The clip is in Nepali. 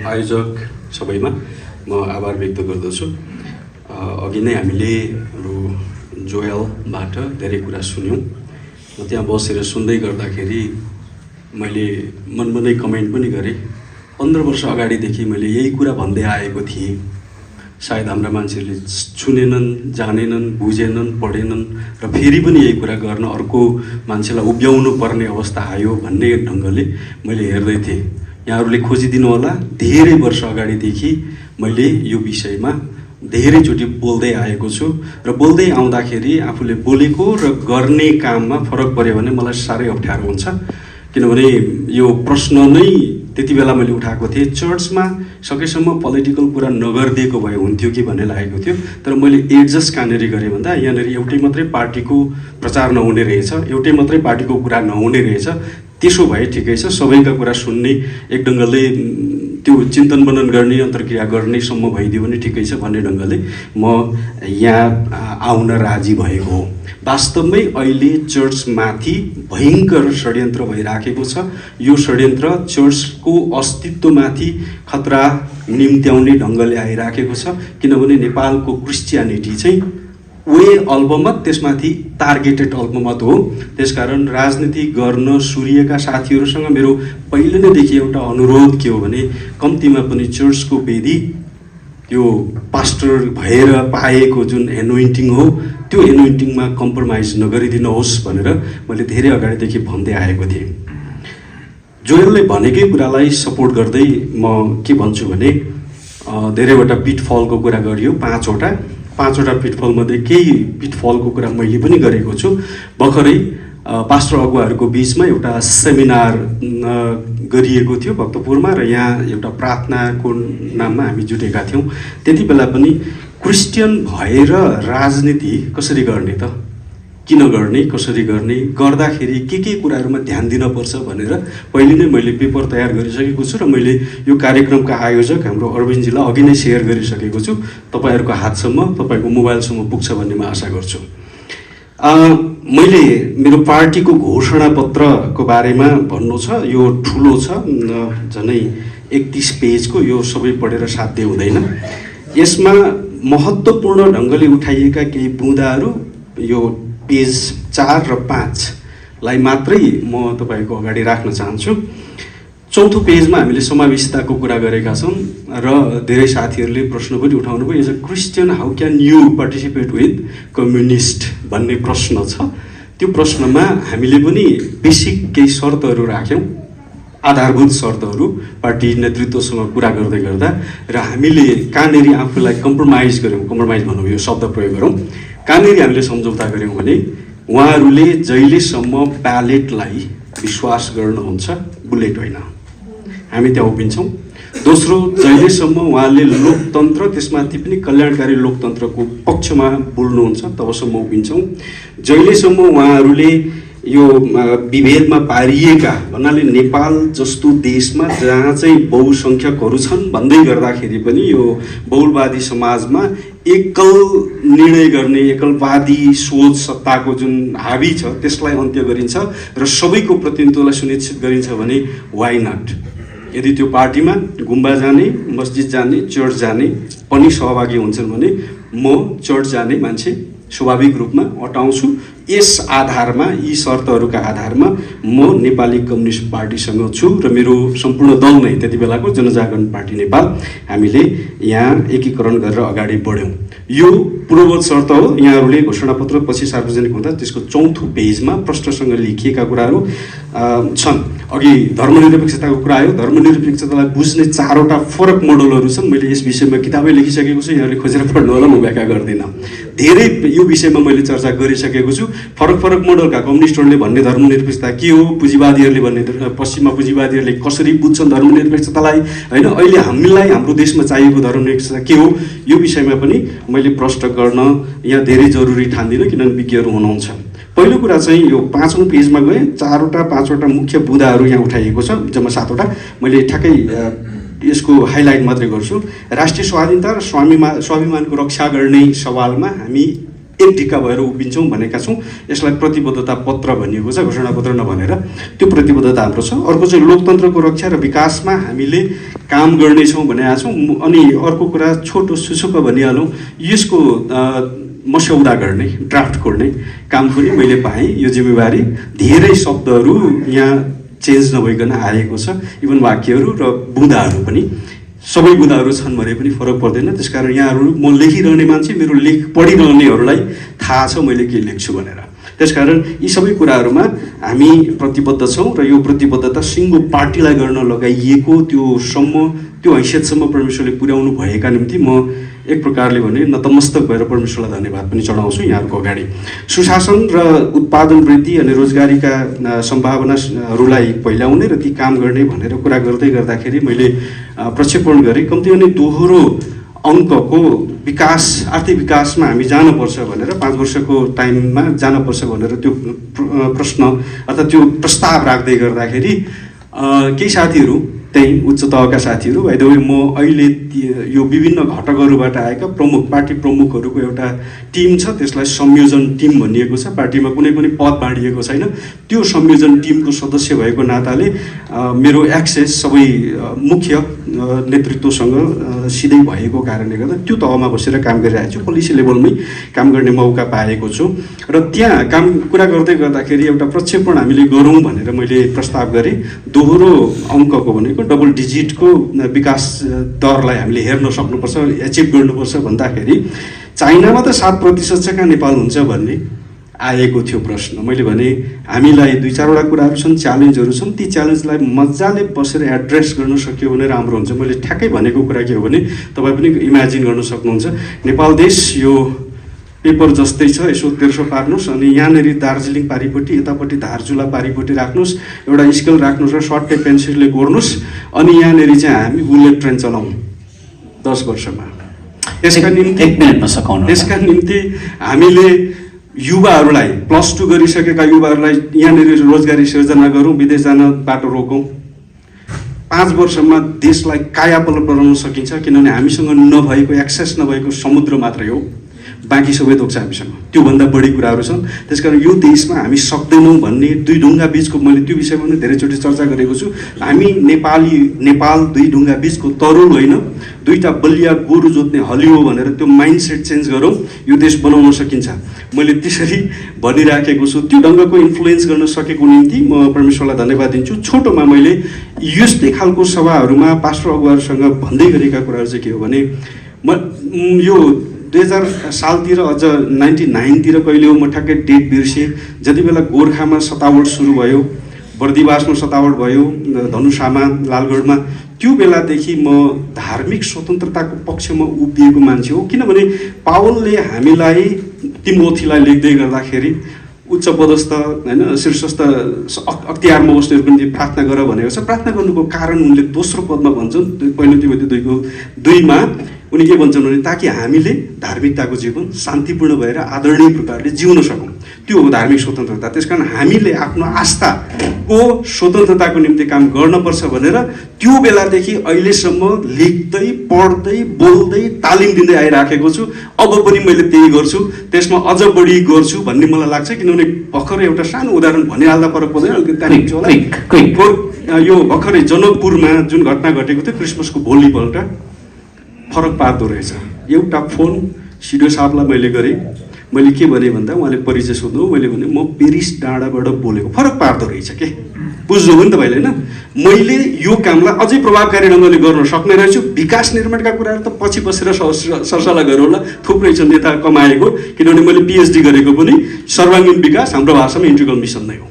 आयोजक सबैमा म आभार व्यक्त गर्दछु। अघि नै हामीले जोयलबाट धेरै कुरा सुन्यौँ। म त्यहाँ बसेर सुन्दै गर्दाखेरि मैले मनमा नै कमेन्ट पनि गरेँ। 15 वर्ष अगाडिदेखि मैले यही कुरा भन्दै आएको थिएँ। सायद हाम्रा मान्छेले सुनेनन्, जानेनन्, बुझेनन्, पढेनन् र फेरि पनि यही कुरा गर्न अर्को मान्छेलाई उभ्याउनु पर्ने अवस्था आयो भन्ने ढङ्गले मैले हेर्दै थिएँ। यहाँहरूले खोजिदिनु होला। धेरै वर्ष अगाडिदेखि मैले यो विषयमा धेरैचोटि बोल्दै आएको छु र बोल्दै आउँदाखेरि आफूले बोलेको र गर्ने काममा फरक पर्यो भने मलाई साह्रै अप्ठ्यारो हुन्छ। किनभने यो प्रश्न नै त्यति बेला मैले उठाएको थिएँ, चर्चमा सकेसम्म पोलिटिकल कुरा नगरिदिएको भए हुन्थ्यो कि भन्ने लागेको थियो। तर मैले एडजस्ट कहाँनिर गरेँ भन्दा यहाँनिर एउटै मात्रै पार्टीको प्रचार नहुने रहेछ, एउटै मात्रै पार्टीको कुरा नहुने रहेछ। त्यसो भए ठिकै छ, सबैका कुरा सुन्ने, एक ढङ्गले त्यो चिन्तन मनन गर्ने, अन्तर्क्रिया गर्नेसम्म भइदियो भने ठिकै छ भन्ने ढङ्गले म यहाँ आउन राजी भएको हो। वास्तवमै अहिले चर्चमाथि भयङ्कर षड्यन्त्र भइराखेको छ। यो षड्यन्त्र चर्चको अस्तित्वमाथि खतरा निम्त्याउने ढङ्गले आइराखेको छ। किनभने नेपालको क्रिस्चियनिटी चाहिँ वे अल्पमत, त्यसमाथि टार्गेटेड अल्पमत हो। त्यसकारण राजनीति गर्न सुरिएका साथीहरूसँग मेरो पहिले नैदेखि एउटा अनुरोध के हो भने कम्तीमा पनि चर्चको वेदी त्यो पास्टर भएर पाएको जुन एनोइन्टिङ हो त्यो एनोइन्टिङमा कम्प्रोमाइज नगरिदिनुहोस् भनेर मैले धेरै अगाडिदेखि भन्दै आएको थिएँ। जोयलले भनेकै कुरालाई सपोर्ट गर्दै म के भन्छु भने धेरैवटा पिटफलको कुरा गरियो, पाँचवटा पिटफलमध्ये केही पिटफलको कुरा मैले पनि गरेको छु। भर्खरै पास्टर अगुवाहरूको बिचमा एउटा सेमिनार गरिएको थियो भक्तपुरमा र यहाँ एउटा प्रार्थनाको नाममा हामी जुटेका थियौँ। त्यति बेला पनि क्रिस्चियन भएर राजनीति कसरी गर्ने त, किन गर्ने, कसरी गर्ने, गर्दाखेरि के कुराहरूमा ध्यान दिनुपर्छ भनेर पहिले नै मैले पेपर तयार गरिसकेको छु र मैले यो कार्यक्रमका आयोजक हाम्रो अरविन्दजीलाई अघि नै सेयर गरिसकेको छु। तपाईँहरूको हातसम्म, तपाईँको मोबाइलसम्म पुग्छ भन्ने म आशा गर्छु। मैले मेरो पार्टीको घोषणापत्रको बारेमा भन्नु छ। यो ठुलो छ, झनै 31 पेजको, यो सबै पढेर साध्य हुँदैन। यसमा महत्त्वपूर्ण ढङ्गले उठाइएका केही बुँदाहरू यो पेज 4 र 5 लाई मात्रै म तपाईँको अगाडि राख्न चाहन्छु। चौथो पेजमा हामीले समावेशिताको कुरा गरेका छौँ र धेरै साथीहरूले प्रश्न पनि उठाउनु भयो, as a Christian how can you participate with communist भन्ने प्रश्न छ। त्यो प्रश्नमा हामीले पनि बेसिक केही शर्तहरू राख्यौँ, आधारभूत शर्तहरू पार्टी नेतृत्वसँग कुरा गर्दै गर्दा, र हामीले कहाँनिर आफूलाई कम्प्रोमाइज भनौँ, यो शब्द प्रयोग गरौँ, कहाँनिर हामीले सम्झौता गऱ्यौँ भने उहाँहरूले जहिलेसम्म ब्यालेटलाई विश्वास गर्नुहुन्छ, बुलेट होइन, हामी त्यहाँ उभिन्छौँ। दोस्रो, जहिलेसम्म उहाँले लोकतन्त्र, त्यसमाथि पनि कल्याणकारी लोकतन्त्रको पक्षमा बोल्नुहुन्छ तबसम्म उभिन्छौँ। जहिलेसम्म उहाँहरूले यो विभेदमा पारिएका भन्नाले नेपाल जस्तो देशमा जहाँ चाहिँ बहुसङ्ख्यकहरू छन् भन्दै गर्दाखेरि पनि यो बहुलवादी समाजमा एकल निर्णय गर्ने, एकलवादी सोच सत्ताको जुन हावी छ त्यसलाई अन्त्य गरिन्छ र सबैको प्रतिनिधित्वलाई सुनिश्चित गरिन्छ भने वाइ नट। यदि त्यो पार्टीमा गुम्बा जाने, मस्जिद जाने, चर्च जाने पनि सहभागी हुन्छन् भने म चर्च जाने मान्छे स्वाभाविक रूपमा अटाउँछु। यस आधारमा, यी शर्तहरूका आधारमा म नेपाली कम्युनिस्ट पार्टीसँग छु र मेरो सम्पूर्ण दल नै त्यति बेलाको जनजागरण पार्टी नेपाल, हामीले यहाँ एकीकरण गरेर अगाडि बढ्यौँ। यो पूर्ववत शर्त हो। यहाँहरूले घोषणापत्र पछि सार्वजनिक हुँदा त्यसको चौथो पेजमा प्रष्टसँग लेखिएका कुराहरू छन्। अघि धर्मनिरपेक्षताको कुरा आयो। धर्मनिरपेक्षतालाई बुझ्ने 4वटा फरक मोडलहरू छन्। मैले यस विषयमा किताबै लेखिसकेको छु, यहाँहरूले खोजेर पढ्नु होला, म व्याख्या गर्दिनँ। धेरै यो विषयमा मैले चर्चा गरिसकेको छु। फरक मोडलका कम्युनिस्टहरूले भन्ने धर्मनिरपेक्षता के हो, पुँजीवादीहरूले भन्ने, पश्चिममा पुँजीवादीहरूले कसरी बुझ्छन् धर्मनिरपेक्षतालाई, होइन, अहिले हामीलाई हाम्रो देशमा चाहिएको धर्मनिरपेक्षता के हो, यो विषयमा पनि मैले प्रश्न गर्न यहाँ धेरै जरुरी ठान्दिनँ, किनभने विज्ञहरू हुनुहुन्छ। पहिलो कुरा चाहिँ यो 5औं पेजमा गएँ, 4-5वटा मुख्य बुँदाहरू यहाँ उठाइएको छ, जम्मा 7वटा। मैले ठ्याक्कै यसको हाइलाइट मात्रै गर्छु। राष्ट्रिय स्वाधीनता र स्वाभिमानको रक्षा गर्ने सवालमा हामी एक ढिक्का भएर उभिन्छौँ भनेका छौँ। यसलाई प्रतिबद्धता पत्र भनिएको छ, घोषणापत्र नभनेर। त्यो प्रतिबद्धता हाम्रो छ। अर्को चाहिँ लोकतन्त्रको रक्षा र विकासमा हामीले काम गर्नेछौँ भनेका छौँ। अनि अर्को कुरा छोटो सुसुप्प भनिहालौँ, यसको मस्यौदा गर्ने, ड्राफ्ट गर्ने काम पनि मैले पाएँ। यो जिम्मेवारी, धेरै शब्दहरू यहाँ चेन्ज नभइकन आएको छ, इभन वाक्यहरू र बुँदाहरू पनि। सबै बुँदाहरू छन् भने पनि फरक पर्दैन। त्यसकारण यहाँहरू, म लेखिरहने मान्छे, मेरो लेख पढिरहनेहरूलाई थाहा छ मैले के लेख्छु भनेर। त्यसकारण यी सबै कुराहरूमा हामी प्रतिबद्ध छौँ र यो प्रतिबद्धता सिङ्गो पार्टीलाई गर्न लगाइएको त्यो हैसियतसम्म परमेश्वरले पुर्याउनु भएका निम्ति म एक प्रकारले भने नतमस्तक भएर परमेश्वरलाई धन्यवाद पनि चढाउँछु यहाँहरूको अगाडि। सुशासन र उत्पादन वृद्धि अनि रोजगारीका सम्भावनाहरूलाई पहिल्याउने र ती काम गर्ने भनेर कुरा गर्दै गर्दाखेरि मैले प्रक्षेपण गरेँ, कम्ती भने दोहोरो अङ्कको विकास, आर्थिक विकासमा हामी जानुपर्छ भनेर, 5 वर्षको टाइममा जानुपर्छ भनेर त्यो प्रश्न अर्थात् त्यो प्रस्ताव राख्दै गर्दाखेरि केही साथीहरू, त्यही उच्च तहका साथीहरू, बाइ द वे म अहिले यो विभिन्न घटकहरूबाट आएका पार्टी प्रमुखहरूको एउटा टिम छ, त्यसलाई संयोजन टिम भनिएको छ। पार्टीमा कुनै पनि पद बाँडिएको छैन। त्यो संयोजन टिमको सदस्य भएको नाताले मेरो एक्सेस सबै मुख्य नेतृत्वसँग सिधै भएको कारणले गर्दा त्यो तहमा बसेर काम गरिरहेको छु, पोलिसी लेभलमै काम गर्ने मौका पाएको छु। र त्यहाँ कुरा गर्दै गर्दाखेरि एउटा प्रक्षेपण हामीले गरौँ भनेर मैले प्रस्ताव गरेँ। दोहोरो अङ्कको भनेको डबल डिजिटको विकास दरलाई हामीले हेर्न सक्नुपर्छ, एचिभ गर्नुपर्छ भन्दाखेरि चाइनामा त 7% छ, कहाँ नेपाल हुन्छ भन्ने आएको थियो प्रश्न। मैले भने हामीलाई 2-4वटा कुराहरू छन्, च्यालेन्जहरू छन्, ती च्यालेन्जलाई मजाले बसेर एड्रेस गर्न सक्यो भने राम्रो हुन्छ। मैले ठ्याक्कै भनेको कुरा के हो भने तपाईँ पनि इमेजिन गर्न सक्नुहुन्छ, नेपाल देश यो पेपर जस्तै छ, यसो तेर्सो पार्नुहोस् अनि यहाँनिर दार्जिलिङ पारिपट्टि, यतापट्टि धारचुला पारिपट्टि राख्नुहोस्, एउटा स्केल राख्नुहोस् र सर्टे पेन्सिलले कोर्नुहोस्, अनि यहाँनिर चाहिँ हामी बुलेट ट्रेन चलाउँ 10 वर्षमा। यसका निम्ति हामीले युवाहरूलाई, +2 गरिसकेका युवाहरूलाई यहाँनिर रोजगारी सिर्जना गरौँ, विदेश जान बाटो रोकौँ। 5 वर्षमा देशलाई कायापलट बनाउन सकिन्छ, किनभने हामीसँग नभएको, एक्सेस नभएको समुद्र मात्रै हो, बाँकी सबै थोक छ हामीसँग। त्योभन्दा बढी कुराहरू छन्। त्यसकारण यो देशमा हामी सक्दैनौँ भन्ने, दुई ढुङ्गा बिचको, मैले त्यो विषयमा पनि धेरैचोटि चर्चा गरेको छु। हामी नेपाल दुई ढुङ्गा बिचको तरुल होइन, दुईटा बलिया गोरु जोत्ने हली हो भनेर त्यो माइन्डसेट चेन्ज गरौँ, यो देश बनाउन सकिन्छ। मैले त्यसरी भनिराखेको छु। त्यो ढङ्गको इन्फ्लुएन्स गर्न सकेको निम्ति म परमेश्वरलाई धन्यवाद दिन्छु। छोटोमा मैले यस्तै खालको सभाहरूमा पास्टर अगुवाहरूसँग भन्दै गरेका कुराहरू चाहिँ के हो भने, म यो 2000 सालतिर, अझ 99तिर कहिले हो, म ठ्याक्कै डेट बिर्सेँ, जति बेला गोर्खामा सतावट सुरु भयो, बर्दिवासमा सतावट भयो, धनुषामा, लालगढमा, त्यो बेलादेखि म धार्मिक स्वतन्त्रताको पक्षमा उभिएको मान्छे हो। किनभने पावलले हामीलाई, तिमोथीलाई लेख्दै गर्दाखेरि उच्च पदस्थ होइन, शीर्षस्थ अख्तियारमा बस्नेहरूको निम्ति प्रार्थना गर भनेको छ। प्रार्थना गर्नुको कारण उनले दोस्रो पदमा भन्छन्, 1 तिमोथी 2:2मा उनी के भन्छन् भने ताकि हामीले धार्मिकताको जीवन शान्तिपूर्ण भएर आदरणीय प्रकारले जिउन सकौँ। त्यो हो धार्मिक स्वतन्त्रता। त्यसकारण हामीले आफ्नो आस्थाको स्वतन्त्रताको निम्ति काम गर्नुपर्छ भनेर त्यो बेलादेखि अहिलेसम्म लेख्दै, पढ्दै, बोल्दै, तालिम दिँदै आइराखेको छु। अब पनि मैले त्यही गर्छु, त्यसमा अझ बढी गर्छु भन्ने मलाई लाग्छ। किनभने भर्खरै एउटा सानो उदाहरण भनिहाल्दा फरक पर्दैन, अलिकति तारिक छ होला। यो भर्खरै जनकपुरमा जुन घटना घटेको थियो, क्रिसमसको भोलिपल्ट फरक पार्दो रहेछ। एउटा फोन सिडिओ साहबलाई मैले गरेँ। मैले के भने भन्दा उहाँले परिचय सोध्नु, मैले भने म पेरिस डाँडाबाट बोलेको। फरक पार्दो रहेछ के, बुझ्नुभयो नि तपाईँले होइन? मैले यो कामलाई अझै प्रभावकारी ढङ्गले गर्न सक्ने रहेछु। विकास निर्माणका कुराहरू त पछि बसेर सरसल्लाह गरौँला, थुप्रै छन् नेता कमाएको। किनभने मैले PhD गरेको पनि सर्वाङ्गीण विकास हाम्रो भाषामा इन्टिग्रल मिसन नै हो।